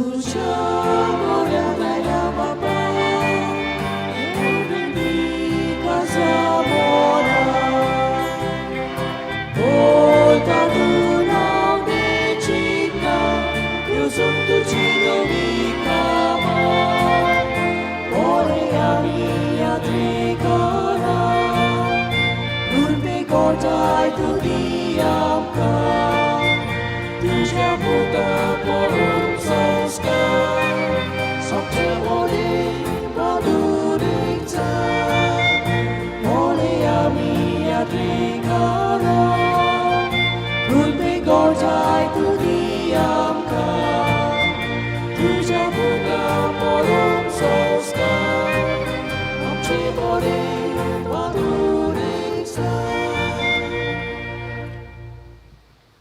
तुज्या मोऱ्यान आयल्या बापा, काजा मोरा. Volta tu नांव चिंता, येवजून तुजी धवी कामां. Ore mia tricana, Urbe gortai tu diamka, तुज्या पुता पळोवन संस्कार, सोंपचे ओले माधुरीक जाय. Ole mia tricana, Urbe gortai tu diamka, तुज्या पुता पळोवन संस्कार, आमचे बरे माधुरीक जाय.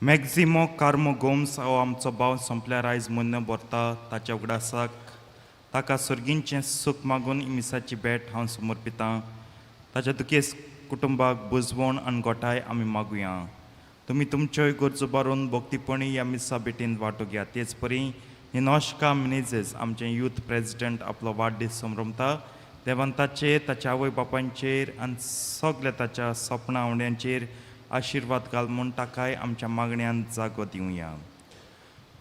मॅक्झिमो कार्मो गोम्स हो आमचो भाव सोंपल्यार आयज मुन्न भरता. ताच्या उगडासाक ताका सर्गींचें सूख मागून मिसाची भेट हांव समर्पितां. ताच्या दुखेस्त कुटुंबाक बुजवण आनी गोठाय आमी मागुया. तुमी तुमच्योय गरजो बारून भक्तीपणी ह्या मिसा भेटीन वांटो घेया. तेच परी निनोशका मिनेझीस, आमचें यूथ प्रेजिडंट, आपलो वाडदीस संभ्रमता. देवान ताचेर, ताच्या आवय बापायचेर आनी सगल्या ताच्या सपनां आवड्यांचेर आशिर्वाद घाल म्हूण ताकाय आमच्या मागण्यान जागो दिवया.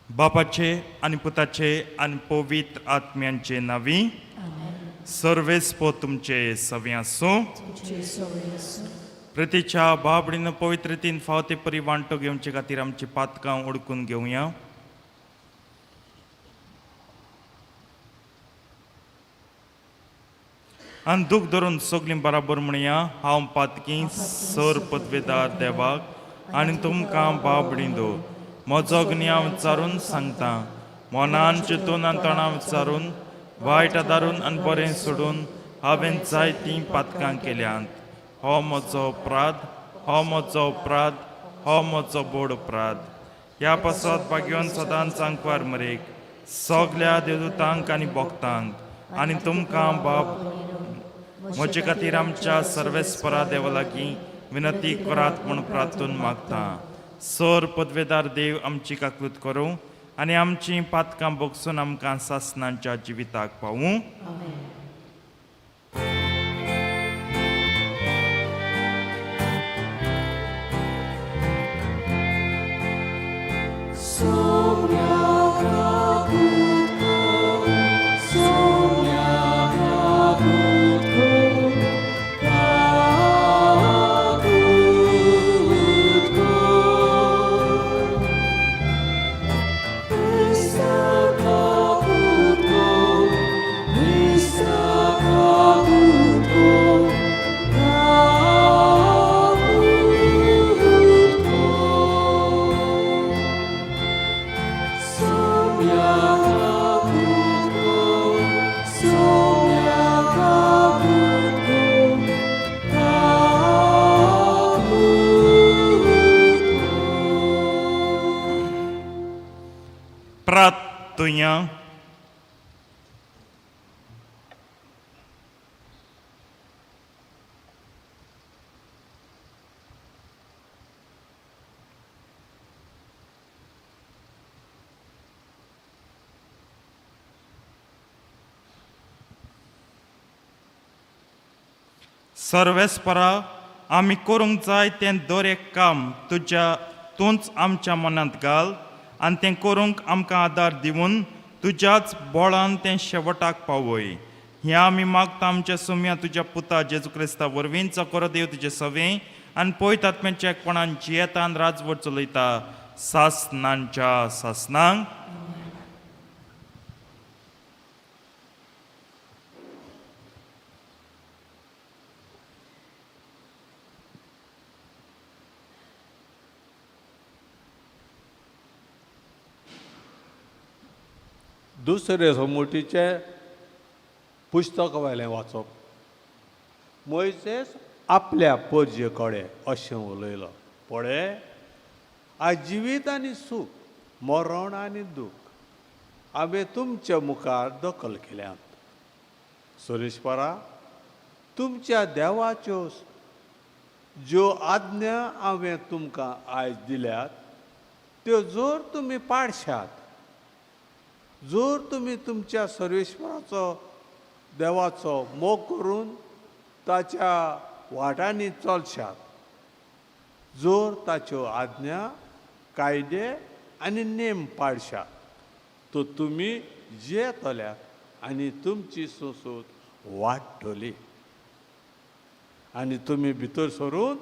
बापाचे आनी पुताचे आनी पवित्र आत्म्यांचे नांवी. सर्वेस्पो तुमचे सवे आसूं. तुमचे सवे आसूं. प्रतीच्या बाबडीन पवित्रतीन फावते परी वांटो घेवचे खातीर आमची पातकां उडकून घेवया. आनी दूख धरून सगलीं बराबर म्हणया, हांव पातकी सर पदवेदार देवाक आनी तुमकां बाबडींदो म्हजो गिन्याव विचारून सांगता. मनान चिंतून आनी तोंडां विचारून, वायट आदारून आनी बरें सोडून हांवें जायतीं पातकां केल्यांत. हो म्हजो अपराध, हो म्हजो अपराध, हो म्हजो बोड अपराध. ह्या पासत भाग्योन सदांच आंकवार मरेक, सगल्या देवदूतांक आनी भक्तांक आनी तुमकां बाब म्हजे खातीर आमच्या सर्वेस्परा देवा लागीं विनंती करात म्हूण प्रार्थून मागता. सर पदवेदार देव आमची काकूत करूं आनी आमची पातकां भोगसून आमकां सासनांच्या जिविताक पावूं. आमेन. Sonia kakutko, Sonia kakutko, kakutko. Krista kakutko, Krista kakutko, kakutko. Sonia kakutko, Sonia kakutko, kakutko. प्रार्थुया. सर्वेस्परा, आमी करूंक जाय तें दर एक काम तुज्या तूंच आमच्या मनांत घाल आनी तें करूंक आमकां आदार दिवन तुज्याच बळान तें शेवटाक पावय. हें आमी मागता आमच्या सुम्या तुज्या पुता जेजू क्रिस्ता वरवीं, जो देव तुजें सवें आनी पयत आत्म्याच्या एकपणान जियेता आनी राजवट चलयता सासनांच्या सासनांक. दुसरे समुटीचे पुस्तक वयलें वाचप. मोयसेस आपल्या परजे कडेन अशें उलयलो, पळय, आयज जिवीत आनी सूख, मरण आनी दूख हांवें तुमच्या मुखार दखल केल्यात. सुरेशपरा तुमच्या देवाच्यो ज्यो आज्ञा हांवें तुमकां आयज दिल्यात, त्यो जर तुमी पाळशात जर तुमी तुमच्या सर्वेश्वराचो देवाचो मोग करून ताच्या वाटांनी चलशात, जर ताच्यो आज्ञा, कायदे आनी नेम पाळशात, तर तुमी जियेतल्यात आनी तुमची संसद वाडटली आनी तुमी भितर सरून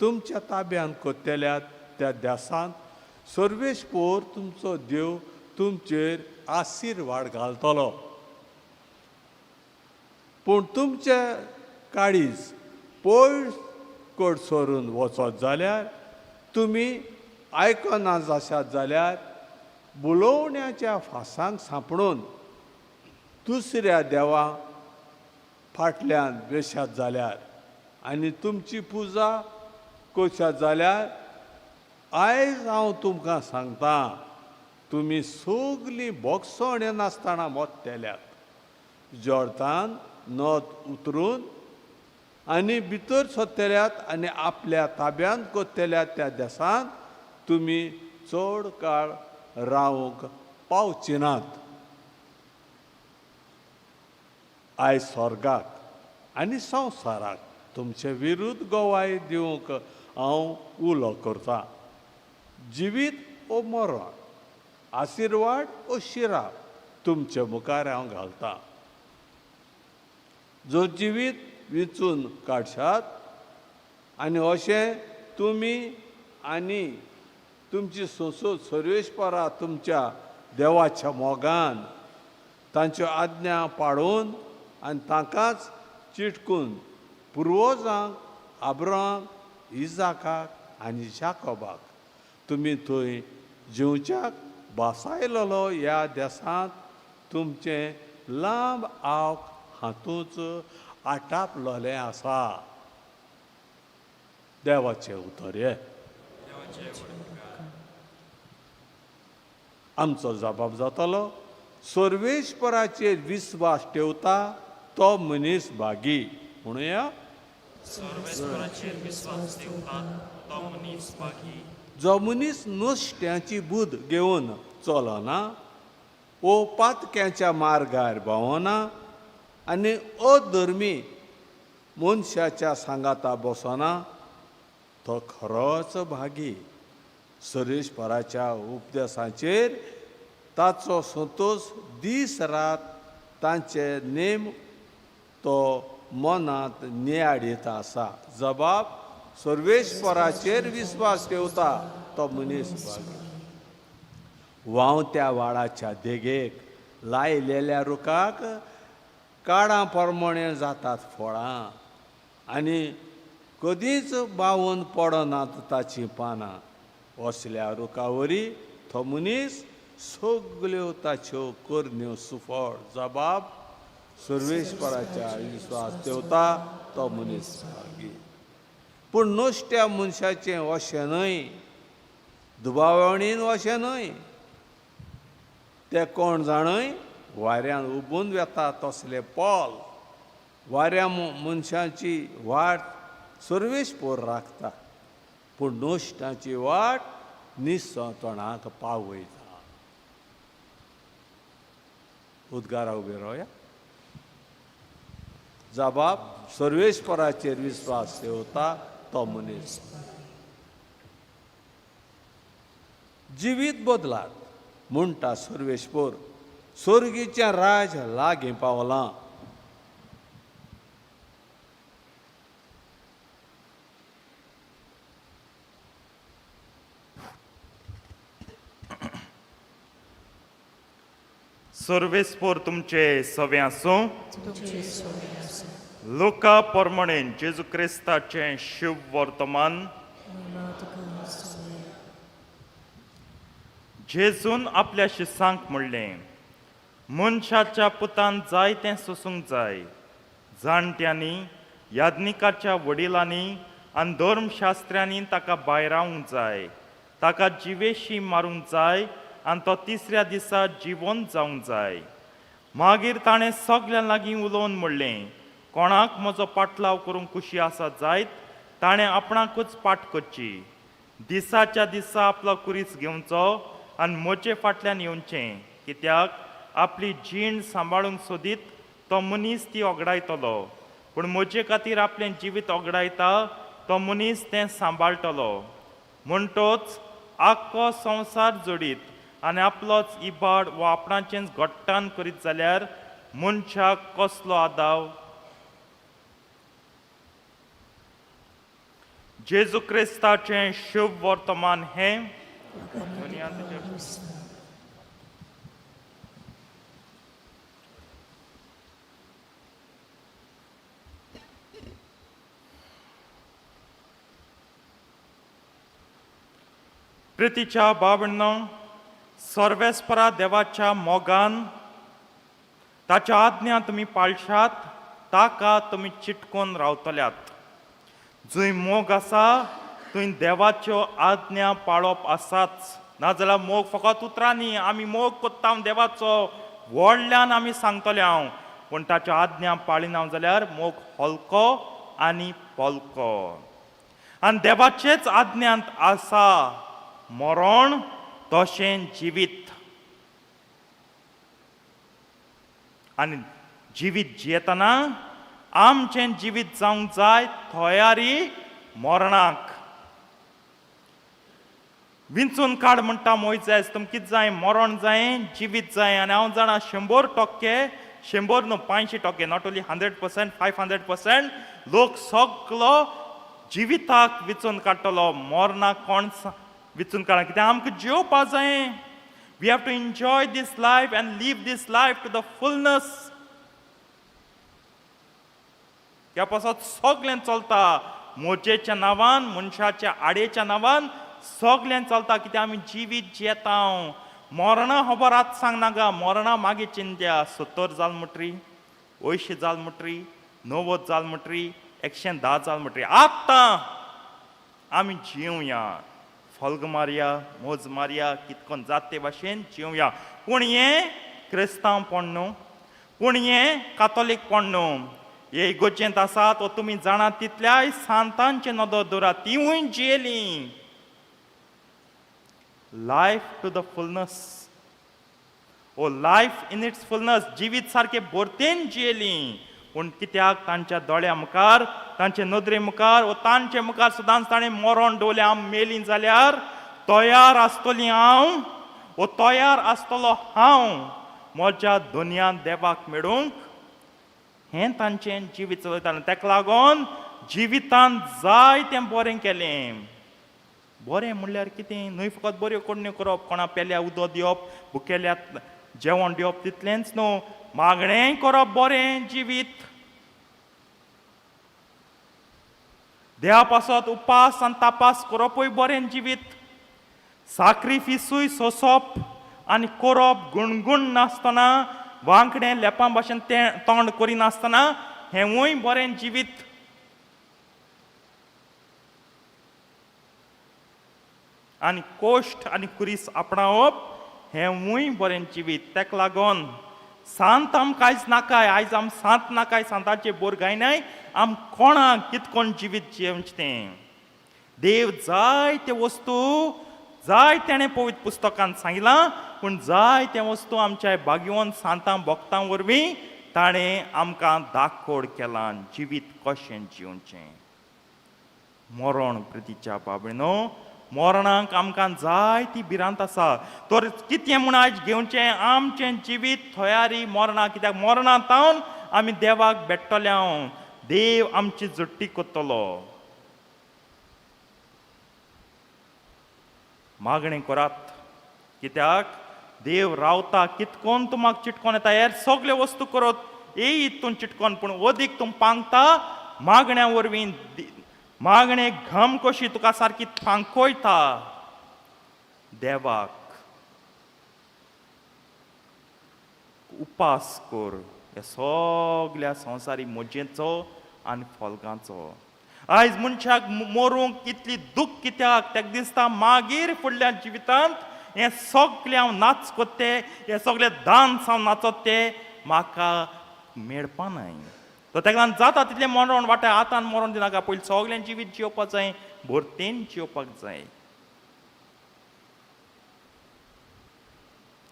तुमच्या ताब्यांत कोत्तेल्यात त्या देसांत सर्वेस्पोर तुमचो देव तुमचेर आशिर्वाद घालतलो. पूण तुमचे काळीज पयस कड सरून वचत जाल्यार, तुमी आयकना जाशात जाल्यार, बुलोवण्याच्या फासांक सांपडून दुसऱ्या देवा फाटल्यान वेशात जाल्यार आनी तुमची पुजा करशात जाल्यार, आयज हांव तुमकां सांगता, तुमी सगलीं भोगसण येनासतना मोत्तेल्यात. जॉर्दान नद उतरून आनी भितर सोदतल्यात आनी आपल्या ताब्यांत कोत्तेल्यात त्या देसांत तुमी चड काळ रावंक पावचे नात. आयज स्वर्गाक आनी संवसाराक तुमचे विरुद्ध गवाय दिवंक हांव उलो करतां. जिवीत ओ मरण, आशिर्वाद ओ शिराप तुमचे मुखार हांव घालतां. जो जिवीत विंचून काडशात आनी अशें तुमी आनी तुमची संसद सर्वेस्परा तुमच्या देवाच्या मोगान तांच्यो आज्ञा पाळून आनी तांकांच चिटकून पुर्वजांक आब्रांक, इजाकाक आनी जाकोबाक तुमी थंय जिवच्याक बासायलेलो ह्या देसांत तुमचें लांब आवक हातूंच आटापलेलें आसा. देवाचें उतर हें. आमचो जबाब जातलो, सर्वेस्पराचेर विस्वास ठेवता तो मनीस भागी. म्हणुया, सर्वेस्पराचेर विस्वास ठेवतात तो मनीस भागी. जो मनीस नुस्त्याची बुद्द घेवन चलना वो पातक्याच्या मार्गार भोंवना आनी अधर्मी मनशाच्या सांगाता बसना तो खरोच भागी. सर्वेस्पराच्या उपदेसाचेर ताचो संतोश दीस रात तांचे नेम तो मनांत नियाळीत आसा. जबाब, सर्वेस्पराचेर विस्वास ठेवता तो मनीस भागी. व्हांवत्या व्हाळाच्या देगेक लायलेल्या रुखाक काडां प्रमाणे जातात फळां आनी कदींच बावून पडनात ताचीं पानां. असल्या रुखावरी तो मनीस सगल्यो ताच्यो करण्यो सुफळ. जबाब, सर्वेस्पराच्या विस्वास ठेवता तो मनीस भागी. पूण नुस्त्या मनशाचें अशें न्हय, दुबावणीन अशें न्हय, ते कोण जाणय वाऱ्यान उबून वेता तसले पोल. वाऱ्या मनशाची वाट सर्वेस्पोर राखता, पूण नुस्त्याची वाट निसतणाक पावयता. उद्गारा उबे रावया. जबाब, सर्वेस्पराचेर विस्वास ठेवता तो मनीस. जिवीत बदलात म्हणटा सर्वेस्पोर, स्वर्गीचें राज लागीं पावलां. सर्वेस्पोर तुमचे सवे आसूं. तुमचे सोबे आसूं. लुका प्रमाणे जेजू क्रिस्ताचें शुभ वर्तमान. महिमा तुका सोबे. जेजून आपल्या शिसांक म्हणलें, मनशाच्या पुतान जाय तें सोसूंक जाय. जाणट्यांनी, याज्ञिकाच्या वडिलांनी आनी धर्मशास्त्र्यांनी ताका भायरावंक जाय, ताका जिवेशी मारूंक जाय आनी तो तिसऱ्या दिसा जिवंत जावंक जाय. मागीर ताणें सगल्यां लागीं उलोवन म्हणलें, कोणाक म्हजो पाटलाव करूंक खुशी आसा जायत ताणें आपणाकूच पाट करची, दिसाच्या दिसा आपलो कुरीस घेवचो आनी म्हजे फाटल्यान येवचें. कित्याक आपली जीण सांबाळूंक सोदीत तो मनीस ती ओगडायतलो, पूण म्हजे खातीर आपलें जिवीत ओगडायता तो मनीस तें सांबाळटलो. म्हणटोच आख्खो संवसार जोडीत आनी आपलोच इबाड वा आपणाचेंच घट्टान करीत जाल्यार मनशाक कसलो आदाव? जेजू क्रिस्ताचें शुभ वर्तमान हें. प्रितीच्या बाबणो, सर्वेस्परा देवाच्या मोगान ताच्या आज्ञा तुमी पाळशात, ताका तुमी चिटकोन रावतल्यात. जंय मोग आसा थंय देवाच्यो आज्ञा पाळप आसाच, नाजाल्यार मोग फकत उतरांनी. आमी मोग कोत्ता देवाचो व्हडल्यान आमी सांगतले हांव, पूण ताच्यो आज्ञा पाळिना जाल्यार मोग हलको आनी पलको. आनी देवाचेच आज्ञांत आसा मरण तशें जिवीत, आनी जिवीत जियेतना आमचें जिवीत जावंक जाय तयारी मरणाक. विंचून काड म्हणटा मोयजेस, तुमकां कितें जाय, मरण जाय जिवीत जाय. आनी हांव जाणा 100%, 100 न्हू 500%, not only 100%, 500% लोक सगलो जिविताक विचून काडटलो, मरणाक कोण विचून काडना. कित्याक आमकां जियोवपा जाय. We have to enjoy this life and live this life to the fullness. ह्या पासत सगळें चलता मोजेच्या नांवान, मनशाच्या आडेच्या नांवान सगळें चलता. कित्याक आमी जिवीत जियेता. मरणां खबर आतां सांगनाका, मरणां मागीर चिंत्या. 70 जाल म्हणटरी, 80 जाल म्हणटरी, 90 जाल म्हणटरी, 110 जाल म्हणटरी, आतां आमी जिवया, फल्ग मारया, मोज मारया, कितकोन जात ते भाशेन जिवया. पूण हें क्रिस्तांवपण न्हू, पूण हें कातोलीकपण न्हू. हे इगोर्जेंत आसा तो तुमी जाणा तितल्याय सांतांचे नदर दवरात, तिवूय जियेलीं. Life to the fullness, oh life in its fullness, जिवीत सारकें भरतेन जियेलीं. पूण कित्याक तांच्या दोळ्या मुखार, तांचे नदरे मुखार वो तांचे मुखार सदांच ताणें मरण दवरलें. हांव मेलीं जाल्यार तयार आसतली हांव, वो तयार आसतलो हांव म्हज्या दुनियांत देवाक मेळूंक. हें तांचें जिवीत चलयतालें. ताका लागून जिवितांत जाय तें बरें केलें. बरें म्हणल्यार कितें न्हय फकत बऱ्यो करण्यो करप, कोणा पेल्या उदक दिवप, भुकेल्या जेवण दिवप तितलेंच न्हू, मागणेंय करप बरें जिवीत. देवा पासत उपास आनी तापास करपूय बरें जिवीत, साक्रिफिसूय सोंसप आनी करप गुणगुण नासतना, वांकडें लेपां भाशेन तें तोंड करिनासतना हेंवूय बरें जिवीत. आनी कोश्ट आनी कुरीस आपणावप हेंवूय बरें जिवीत. ताका लागून सांत आमकां आयज नाकाय, आयज आम सांत नाकाय, सांताचे बोर गायनाय. आम कोणाक कितकोन जिवीत जियेवचें तें देव जाय ते वस्तू जाय तेणें पवित्र पुस्तकान सांगिलां, पूण जाय ते वस्तू आमच्या भाग्यवंत सांतां भक्तां वरवीं ताणें आमकां दाखोड केलां जिवीत कशें जिवचें. मरण प्रितीच्या बाबेनो, मरणाक आमकां जाय ती भिरांत आसा, तर कितें म्हूण आयज घेवचें आमचें जिवीत तयारी मरणा. कित्याक मरणा तावन आमी देवाक भेट्टले हांव, देव आमची जुट्टी करतलो. मागणें करात, कित्याक देव रावता कितकोन तुमाक चिटकोन येता. हेर सगळे वस्तू करत ये इतून चिटकोन, पूण अदीक तूं पांगता मागण्या वरवीं. मागणे घम कशी तुका सारकी फांकयता देवाक. उपास कर ह्या सगल्या संवसारी मजेचो आनी फोल्गांचो. आयज मनशाक मरूंक इतली दूख कित्याक? ताका दिसता मागीर फुडल्या जिवितांत हें सगलें हांव नाच कोत्ते, हे सगळे डांस हांव नाचत ते म्हाका मेळपा नाय. तो ताका लागून जाता तितलें मरण वांट्या आतां मरण दिनाका, पयलीं सगळें जिवीत जियोवपाक जाय, भरतेन जियोवपाक जाय.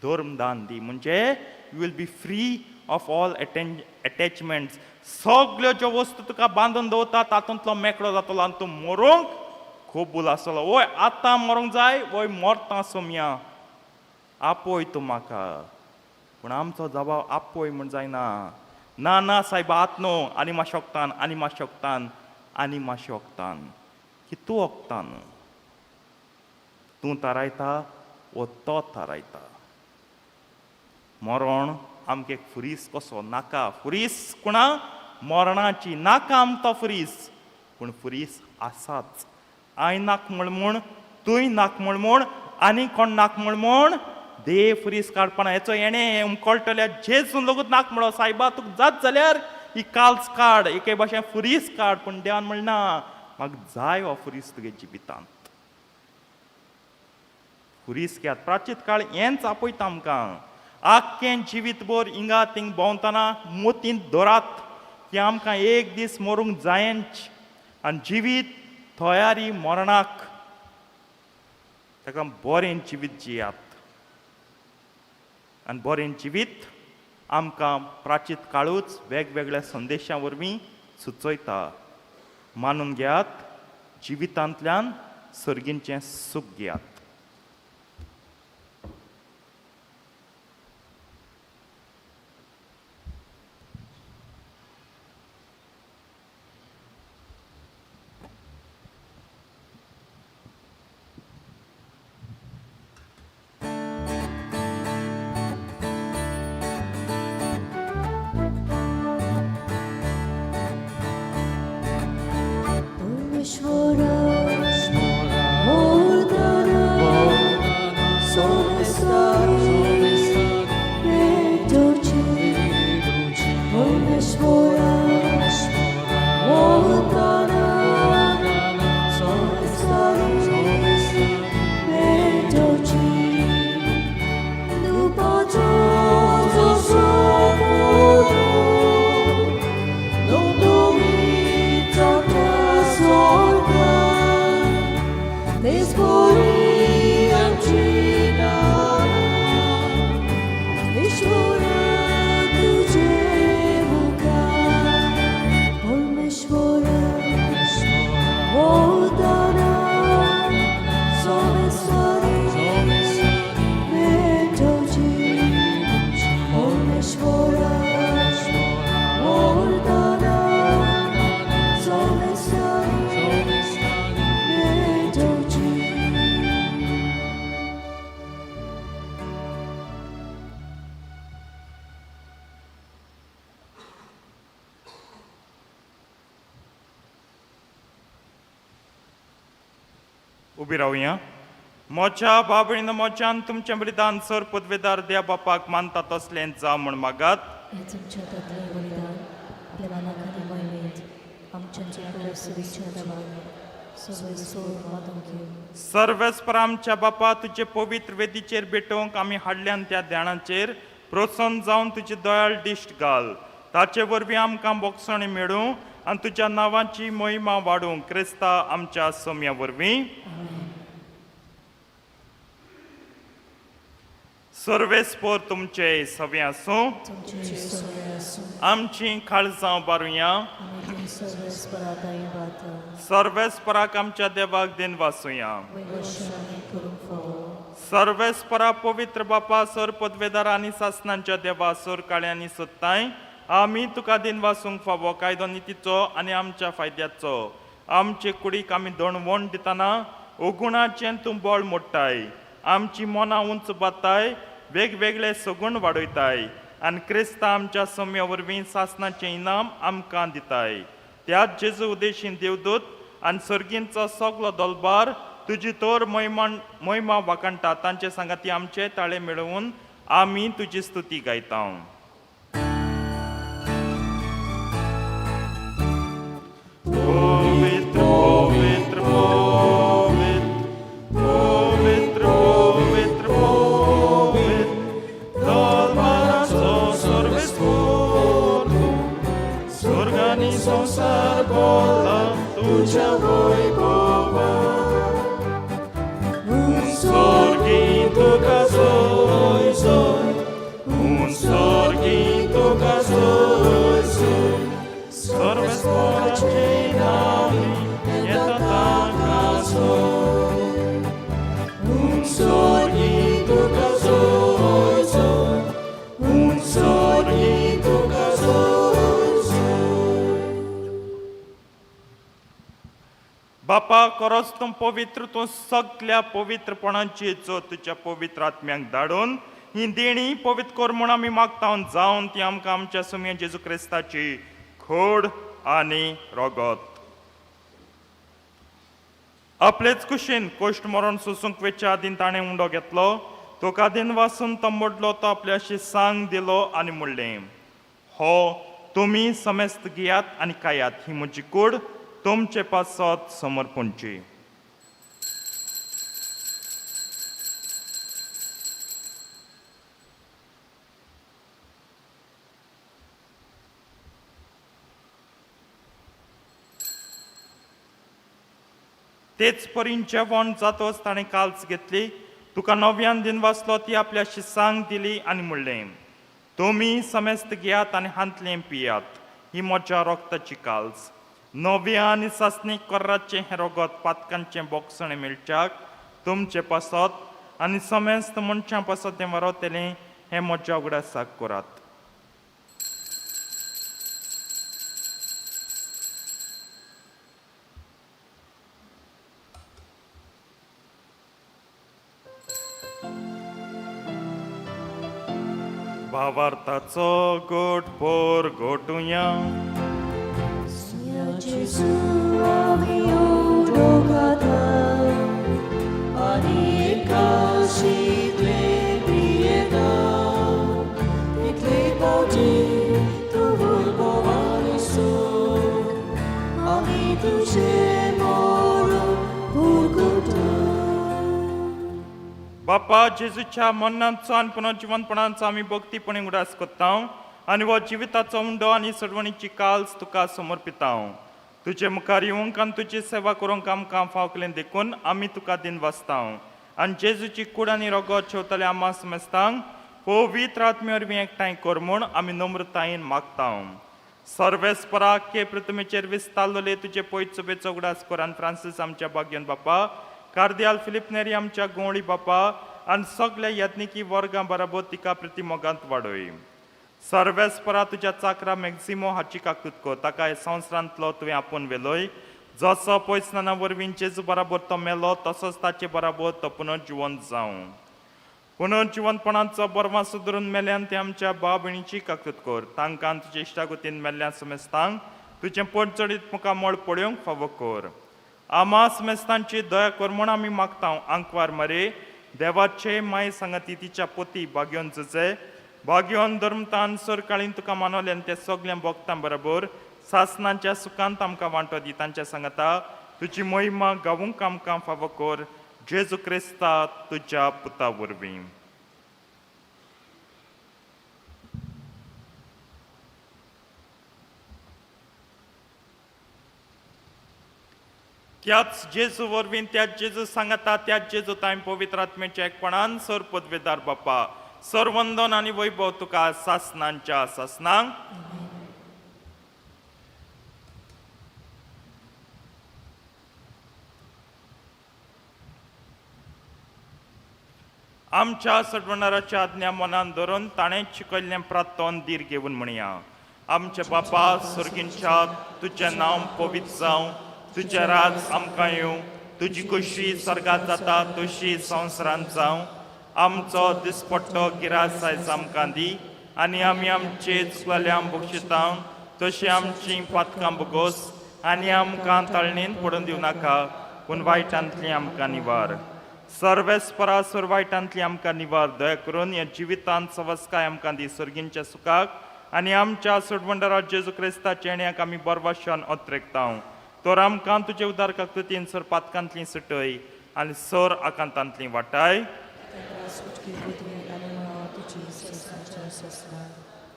धर्म दान दी म्हणजे you will be free of all attachments. सगल्यो ज्यो वस्तू तुका बांदून दवरता तातूंतलो मेकळो जातलो आनी तूं मरूंक खूब भूल आसतलो. वय आतां मरूंक जाय, वय मरता सोमया, आपोय तूं म्हाका. पूण आमचो जबाब आपोय म्हूण जायना. ना ना सायबा, आत न्हू, आनी मातशें वखतान, आनी मातशें वखतान, आनी मातशें वखतान. की तूं वखतान तूं थारायता वो तो थारायता. मरण आमकां एक फुरीस कसो नाका. फुरीस कोणा मरणाची नाका आमकां तो फुरीस, पूण फुरीस आसाच. I नाक म्हण म्हूण, तूंय नाक म्हण म्हूण, आनी कोण नाक म्हण म्हूण देव फुरीस काडपाना. हेचो हेणें उमकळटल्या जेजून लोगूत नाक म्हणो, सायबा तुका जात जाल्यार ही काल्स काड, एके भाशेन फुरीस काड. पूण देवान म्हणना, म्हाका जाय हो फुरीस तुगे जिवितांत. फुरीस घेयात. प्राचीत काळ हेंच आपयता आमकां. आख्खें जिवीत भर हिंगा थिंग भोंवतना मोतींत दवरात की आमकां एक दीस मरूंक जायच आनी जिवीत तयारी मरणाक, ताका बरें जिवीत जियात. आनी बरें जिवीत आमकां प्राचीत काळूच वेगवेगळ्या संदेशां वरवीं सुचयता. मानून घेयात, जिवितांतल्यान सर्गींचें सूख घेयात. उबी रावया. म्हज्या बाबणीन म्हज्यान तुमचें बलिदान सर पदवेदार देव बापाक मानता तसलें जावं म्हूण मागात. हें तुमच्या हातांतलें बलिदान आपल्या मना खातीर मयमेत आमच्या सुविच्या देवाक सगळे मागून घेवं. सर्वेस्पर आमच्या बापा, तुजे पवित्र वेदीचेर भेटोवंक आमी हाडल्यान त्या ध्यानाचेर प्रोत्साहन जावन तुजी दयाळ दिश्ट घाल. ताचे वरवीं आमकां बोगसणी मेळूं आनी तुज्या नांवाची महिमा वाडूं, क्रिस्ता आमच्या सोम्या वरवीं. सर्वेस्पर तुमचे सवे आसूं. तुमचे सगळे आसूं. आमची काळजां बारुया. आमी ती सर्वेस्परा दायवात. सर्वेस्पराक आमच्या देवाक दिन वासुया. वैवशामी करूंक फावो. सर्वेस्परा पवित्र बापा, सर पदवेदार आनी सासनांच्या देवा, सोर काळ्यांनी सोदताय आमी तुका दिन वासूंक फावो कायदो नितीचो आनी आमच्या फायद्याचो. आमचे कुडीक आमी दणवण दितना उगुणाचें तूं बळ मोडटाय, आमची मनां उंच बाताय, वेगवेगळे सगुण वाडयताय आनी क्रिस्ता आमच्या सम्या वरवीं सासनाचें इनाम आमकां दिताय. त्याच जेजू उदेशीन देवदूत आनी सर्गींचो सगलो दलबार तुजी तोर महिमा महिमा वाखाणटा. तांचे सांगाती आमचे ताळे मेळोवन आमी तुजी स्तुती गायता. पवित्र पवित्र पवित्र पवित्र पवित्र पवित्र दलबाराचो सर्वेस्पर तूं, स्वर्गानी संवसार भरला तुज्या वैभवान. स्वर्गी तुका जय जय, तुका सोयसून सर्वेस्पोराचे नांवी येता ताका सोय Un तुका सोयसून Un तुका सोयसून बापा खरोच तूं पवित्र तूं सगल्या पवित्रपणाची जो तुज्या पवित्र आत्म्यांक धाडून ही देणी पवित्र कर म्हूण आमी मागता जावन ती आमकां आमच्या सुमया जेजू क्रिस्ताची खोड आनी रगत. आपलेच कुशीन कोश्ट मरण सोसूंक वेच्या आदीं ताणें उंडो घेतलो, तुका दिन वासून तो मोडलो, तो आपल्याशी सांग दिलो आनी म्हणलें, हो तुमी समेस्त घेयात आनी खायात, ही म्हजी कूड तुमचे पासत समर्पणची. तेच परीन जेवण जातोच ताणें काल्स घेतली, तुका नव्यान दिन वाचलो, ती आपल्याशी सांग दिली आनी म्हणलें, तुमी समेस्त घेयात आनी हांतलें पियात, ही म्हज्या रगताची काल्स, नव्या आनी सासणीक कोर्राचें हें रगत पातकांचें बोगसणें मेळच्याक तुमचे पासत आनी समेस्त मनशां पासत तें वरवतलें, हें म्हज्या उगडासाक करात. भावार्थाचो गोट पोर गोटुया. Signor Gesù, आमी उडोगाता, आनी एकाशितले पियेता, तितले पावटी तूं वैभवान सो, आमी तुजें मरण पुरकुता. बापा जेजूच्या मरणाचो आनी पुनर्जिवनपणाचो आमी भक्तीपणी उगडास करता आनी हो जिविताचो उंडो आनी सोडवणीची काल्स तुका समर्पिता. तुजे मुखार येवंक आनी तुजी सेवा करूंक आमकां फावकलें देखून आमी तुका दिन वाचता आनी जेजूची कूड आनी रगत शेवतले आमा समेस्तांक पवित्र आत्मे वरवीं एकठांय कर म्हूण आमी नम्रतायेन मागता. सर्वेस्परा के पृथ्वीचेर विस्तारलेले तुजे पयचोबेचो उगडास कर आनी फ्रांसीस आमच्या भाग्यन बापा, कार्दियाल फिलीप नेरी आमच्या गोंवळी बापा आनी सगल्या यत्निकी वर्गां बराबर तिका प्रतिमोगांत वाडय. सर्वेस्परा तुज्या चाकरा मॅक्सिमो हाची काकूत कर, ताका ह्या संवसारांतलो तुवें आपोवन व्हेलोय, जसो पयसनाना वरवीं जेजू बराबर तो मेलो तसोच ताचे बराबर तो पुनर्जिवंत जावं. पुनर्जिवंतपणाचो बरवा सुदरून मेल्यान ते आमच्या भाव भयणीची काकूत कर, तांकां तुजे इश्टागतीन मेल्ल्या समेस्तांक तुजें पोटचडीत मुखामळ पळोवंक फावो कर. आमा समेस्तांची दया कर म्हूण आमी मागता. आंकवार मरे देवाचे माय सांगाती तिच्या पोती भाग्योन जुजे भाग्योन धर्मतान सरकाळीन तुका मानवले आनी ते सगळ्या भोगतां बरोबर सासनाच्या सुखांत आमकां वांटो दी. तांच्या सांगाता तुजी महिमा गावूंक आमकां फावो कर, जेजू क्रिस्ता तुज्या पुता वरवीं. त्याच जेजू वरवीं, त्याच जेजू सांगाता, त्याच जेजू तांय पवित्र आत्म्याच्या एकपणान सर पदवेदार बापा, सरवंदन आनी वैभव तुका सासनांच्या सासनांक. आमच्या सडवणाराच्या आज्ञा मनान धरून ताणें शिकयल्लें प्रार्थन धीर घेवन म्हणया. आमच्या बापा सर्गींच्या, तुजें नांव पवित्र जावं, तुजें राज आमकां येवं, तुजी खोशी स्वर्गात जाता तशी संवसारांत जावं. आमचो दिसपट्टो गिरास आयज आमकां दी आनी आमी आमचे चुकलेल्या बक्षिता तशी आमची पातकां बोगोस आनी आमकां ताळणेन पडून दिवं नाका, पूण वायटांतली आमकां निवार. सर्वेस्परा सर वायटांतली आमकां निवार. दया करून ह्या जिवितांत सवस्काय आमकां दी सर्गींच्या सुखाक आनी आमच्या सोडवंडरा जेजू क्रिस्ताच्या येण्याक आमी बरवाशान अत्रेकता. तर आमकां तुजे उदार काकृतीन सर पातकांतली सुटय आनी सर आकांतांतली वाटाय.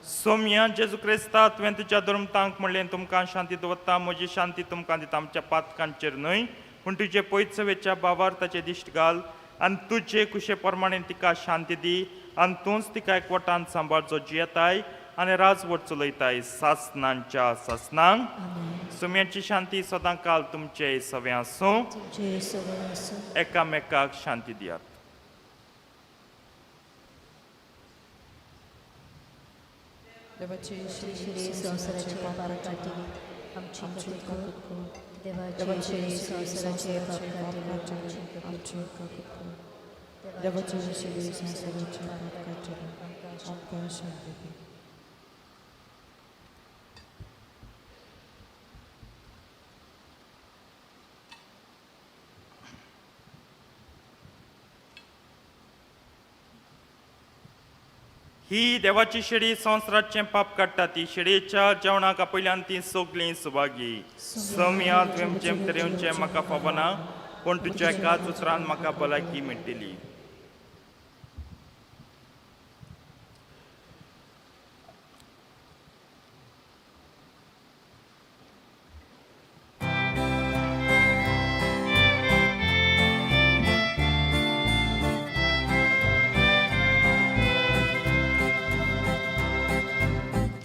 सोम्या जेजू क्रिस्ता, तुवें तुज्या धर्मतांक म्हणलें, तुमकां शांती दवरता, म्हजी शांती तुमकां दिता, आमच्या पातकांचेर न्हय पूण तुजे पयचवेच्या बाबार ताचे दिश्ट घाल आनी तुजे कुशे प्रमाणे तिका शांती दी आनी तूंच तिका एकवटान सांबाळ, जो जियेताय आनी राजवट चलयताय सासनांच्या सासनांक. आमेन. सुम्याची शांती सदां काल तुमचे सवे आसूं. तुमचे सगळे आसूं. एकामेकाक शांती दियात. देवाची शिरी संवसाराचे पाप काडटली आमची आमची काकूत कर. काकूत कर. देवाची शिरी संवसाराचे पाप काडटली आमची आमची काकूत कर. काकूत कर. देवाची शिरी संवसाराचे पाप काडटली आमकां शांती दी. ही देवाची शेळी संवसाराचें पाप काडटा. ती शेळयेच्या जेवणाक आपयल्यान ती सगलीं सुभागी. सम्या, तुवें जेम तरेवचें म्हाका फावना, पूण तुज्या एकाच उतरान म्हाका भलायकी मेळटली.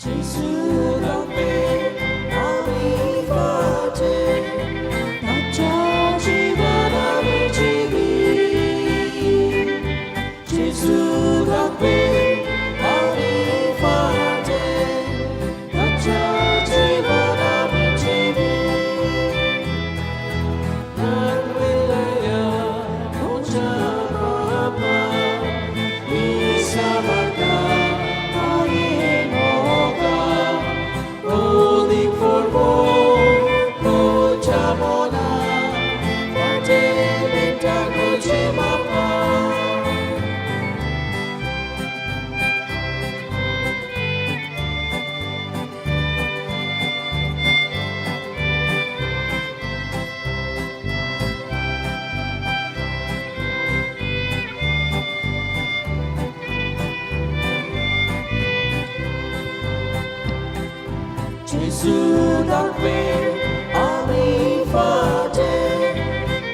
Gesù da me ami fate, ताच्या जीवनाने जीवी. Gesù da me ami fate, ताच्या जीवनाने जीवी. Nanwilaya moja papa, isabaka aenoga, holy for moja mona, parte bentago chimapa. Gesù da qui ami fate,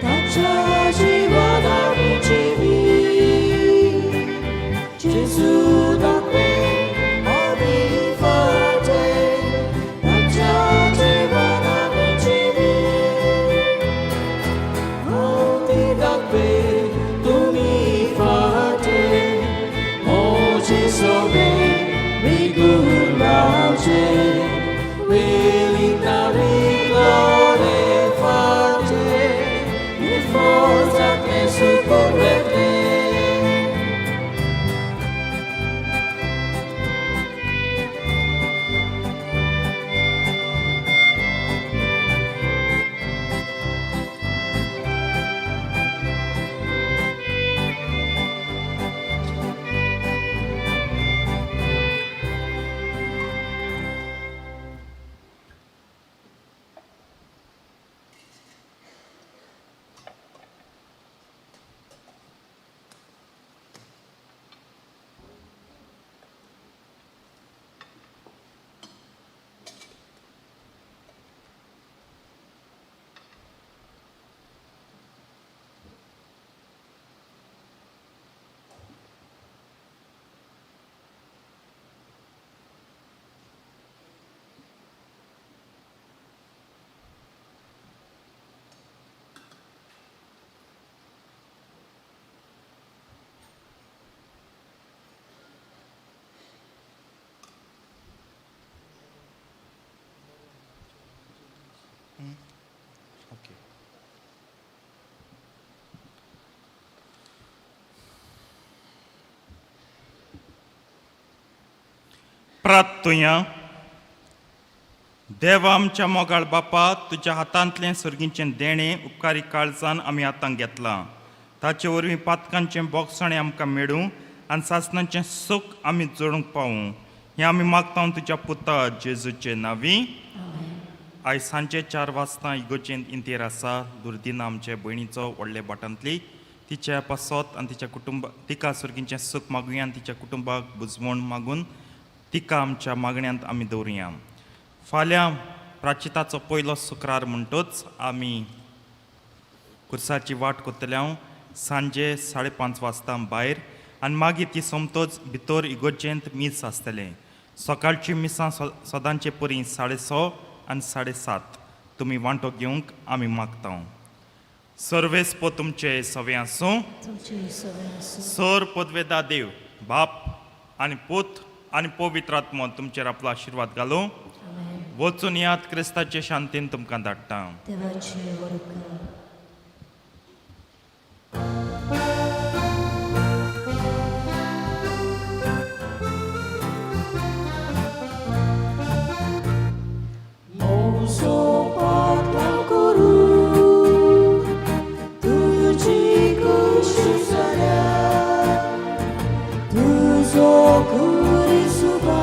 ताच्या जीवनाने जीवी. Gesù da qui ami fate, ताच्या जीवनाने जीवी. Molti da qui tu mi fate, oggi sobe mi gurauce, Wilintari glorie fate, mi forza che succurrete. Okay. प्रार्थुया. देवा आमच्या मोगाळ बापा, तुज्या हातांतलें सर्गीचें देणें उपकारी काळजान आमी आतां घेतलां. ताचे वरवीं पातकांचें बोगसणें आमकां मेळूं आनी सासणाचें सूख आमी जोडूंक पावूं, हें आमी मागता तुज्या पुता जेजूचे नांवी. आयज सांजे 4 वाजता इगोर्जेंत इंतेर आसा. दुर्दिना आमचे भयणीचो व्हडले भाटांतली. तिच्या पासत आनी तिच्या कुटुंब तिका सर्गीचें सूख मागुया आनी तिच्या कुटुंबाक बुजवण मागून तिका आमच्या मागण्यांत आमी दवरुया. फाल्यां प्राचिताचो पयलो शुक्रार म्हणटच आमी कुर्साची वाट कोत्तले. हांव सांजे 5:30 वाजता भायर आनी मागीर ती सोमतोच भितर इगोर्जेंत मीस आसतलें. सकाळची मिसां सदांचे परी 6:30 आनी 7:30 तुमी वांटो घेवंक आमी मागता. सर्वेस्पो तुमचे सवे आसूं. तुमची सवय आसूं. सर पदवेदा देव बाप आनी पूत आनी पवित्र आत्मो तुमचेर आपलो आशिर्वाद घालूं. आमेन. वचून याद क्रिस्ताचे शांतीन तुमकां धाडटा. देवाची वरकर. मोसो पाटला करू तुजी कशी जाल्या तुजो कुरी सुबा.